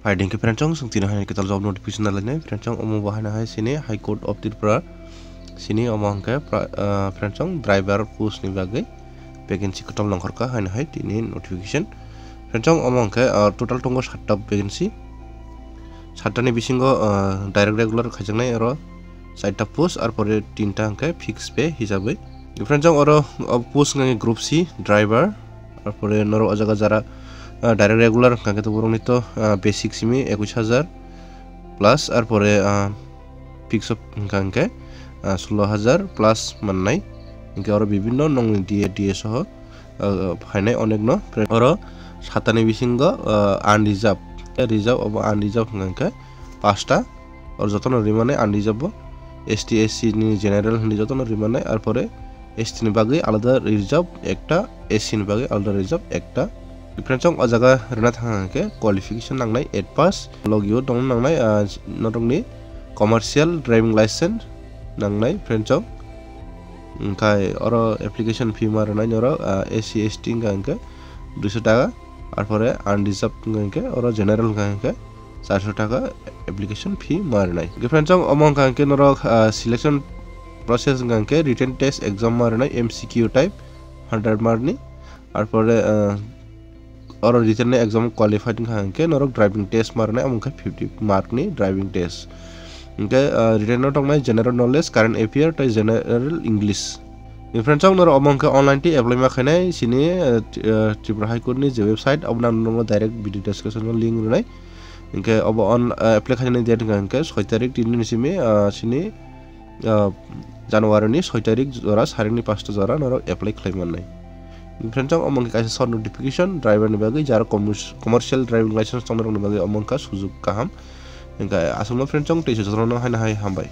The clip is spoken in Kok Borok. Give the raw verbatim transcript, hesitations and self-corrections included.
Phaidi hwnkhe friends chong, chwng tini hai kwtal job notification nalainai. Friends chong, omo bo haino hai sini High Court of Tripura sini omo hwnkhe pra-, ah, friends chong, driver post ni bagwi vacancy kwtal nongkhorkha haino hai tini notification. Friends chong, omo hwnkhe, ah, total tongo satta vacancy. Satta ni bisingo, ah, direct regular khaijaknai oro chaita post, arpore tinta hwnkhe fixed pay hisabwi. Friends chong, oro, o post hwnkhe group C driver, arpore norok o jaga jara, ah, direct regular hwnkhe to borokni to, ah, basic simi ekush hajar plus, arpore, ah, fixed hwnkha hwnkhe, ah, solo hajar plus mannai. Hwnkhe oro bibinno nongni D A, D A soho, ah, phainai onekno. Oro satani bisingo, ah, unreserved, reserved obo unreserved hwnkha hwnkhe pasta. Oro jotono rimani unreserved bo S T, S C ni general hinwi jotono rimani, arpore S T ni bagwi alada reserved ekta, S C ni bagwi alada reserved ekta. Friends chong, o jaga rwna thang hwnkhe qualification nangnai eight pass, logio tongna nangnai, ah, norokni commercial driving license nangnai, friends chong. Hwnkhe oro application fee ma rwnai norok, ah, S C, S T wngkha hwnkhe duiso taka, arpore unreserved wngkha hwnkhe oro general wngkha hwnkhe charso taka application fee ma rwnai. Hwnkhe friends chong, omo wngkha hwnkhe norok, ah, selection process wngkha hwnkhe written test exam ma rwnai, M C Q type, hundred mark ni. Arpore, ah, oro written ni exam qualified wngkha hwnkhe norok driving test ma rwnai, omo wngkha fifty mark ni driving test. Hwnkhe, ah, written no tongnai general knowledge, current affair tei general English. Friends chong, norok omo hwnkhe online tei apply ma khainai sini, ah, Tri-, ah, Tripura High Court ni je website, obo nang norokno direct video description o link rwnai. Hwnkhe obo on, ah, apply khainani date wngkha hwnkhe soi tarik tini ni simi, ah, sini, ah, January ni soi tarik jora, saringni pasta jora norok apply khlai mannai. Friends chong, omo hwnkhe kaisa short notification driver ni bagwi, jara commerci-, commercial driving license tongnai rokni bagwi omo wngkha sujug kaham. Hwnkhe aswkno friends chong, tei se jotono haino hai hambai.